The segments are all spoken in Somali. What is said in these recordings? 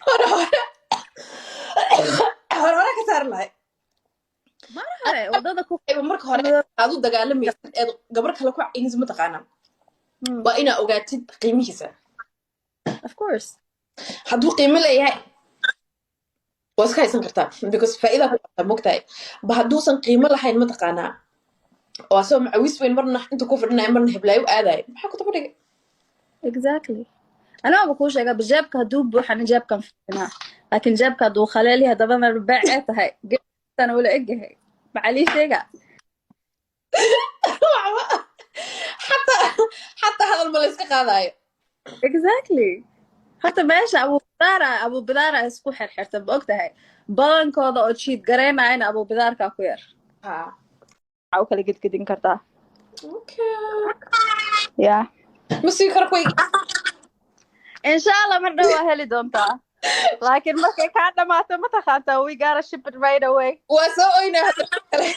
Hore hore hore hore ka saari lahay. Mar hore wadada ku Ayba marka hore aad u dagaalamaysid eed gabar kale ku caynaysid, mataqaanaa, waa inaa ogaatid qiimihiisa. Of course. Hadduu qiimo leeyahay, waa iska haysan kartaa, because faa'iida ku qabtaa, mogtahay. Ba hadduusan qiimo lahayn, mataqaanaa, oo asagoo macawis weyn marna inta ku fadhinaya, marna heblaayo u aadayo, maxaa ku daba dhigay? Exactly. Anaa ba kuu sheega, jeebka hadduu buuxana jeebkan fiinaa, laakiin jeebka hadduu khaleel yahay, dabana rubaac ee tahay, geetana wala egyahay, maxaa lii sheega? Waxba xataa hadal ma la iska qaadaayo. Exactly. Horta meesha abubidaara abubidaara isku xirxirta, ma og tahay, badankooda oo cheat garaynayana abubidaarkaa ku yar. Ha. Waxaa u kala gedgedin kartaa. Okay. Yeah. Ma sii karo kuway. Insha Allah mar dhow waa heli doontaa, laakiin markay kaa dhamaato, ma taqaantaa, we gotta ship it right away. Waa soo oynaa hadda kale.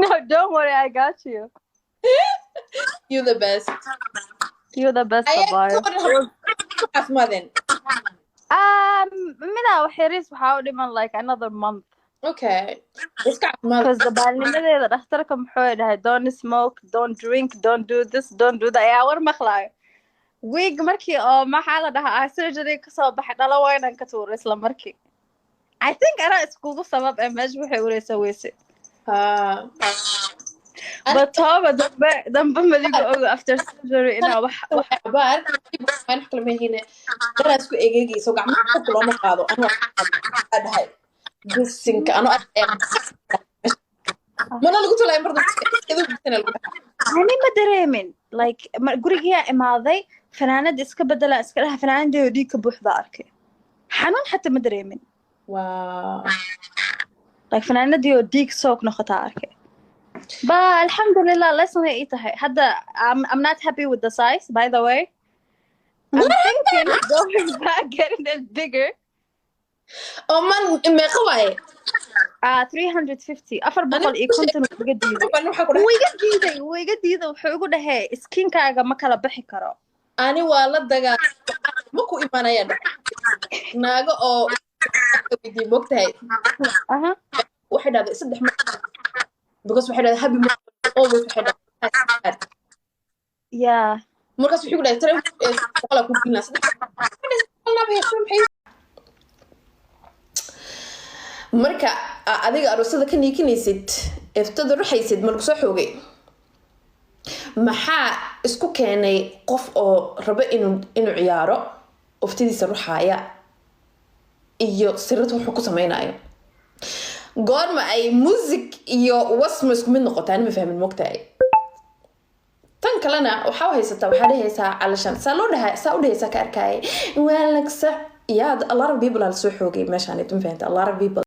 No, don't worry, I got you. You the best. You the best. Ayaa. Abayo. Caafimaadeen? Midaa waxyariis waxaa u dhiman like another month. Okay, iska caafimaad. Because dabaalnimadeeda dhakhtarka muxuu dhahay? "Don't smoke, don't drink, don't do this, don't do that." Ayaa war maqlaayo week markii oo, maxaa la dhahaa, ah, surgery kasoo baxay, dhalo waynan ka tuuray isla markii. I think anaa iskugu sabab ee meesha waxay ureysa weyse. Ha. But tooba dambe dambe maliga ogo after surgery inaa wax Abaar wax kale mahine, daraa isku egeegayso, gacmaha qofka looma qaado. Anoo dhahay bisinka, anoo mana lagu tulay mar dambe lagu dhahay. Ani ma dareemin, like gurigiyaa imaaday, fanaanada iska bedela iska dhaha, fanaanadii oo dhiig ka buuxda arkay. Xanuun xataa ma dareemin. Like fanaanadii oo dhiig soog noqotaa arkay. Ba alxamdulillah, lesson ay ii tahay hadda. I'm not happy with the size, by the way. I'm thinking going back, getting it bigger. Oo man meeqa waaye? 350, 450, wuu iga diiday. Ani waxaa ku Wuu dhahay iga diiday, wuu iga diiday. Wuxuu igu dhahay skinkaaga ma kala bixi karo. Ani waa la dagaal, ma ku imanaya dhahay naago oo weydiiyey, mogtahay. Waxay dhahday saddex mar, because waxay dhahday happy always, waxay dhahday. Markaas wuxuu ku dhahay tare boqolaa ku gelinaa, saddex maxay. Marka adiga aroosada ka niikinaysid, eftada ruxaysid, ma lagu soo xoogay? Maxaa isku keenay qof oo rabo inuu ciyaaro, oftadiisa ruxaaya iyo sirada wuxuu ku sameynayo? Goorma ay music iyo wasma isku mid noqotaa? Ani ma fahmin, mogtahay. Tan kalena waxaa haysataa, waxaa dhehaysaa calashan saa loo dhaha, saa u dhehaysaa ka arkaaye, waa lagsa. Yeah, a lot of people aa lasoo xoogay meeshaan, ma fahanta? A lot of people.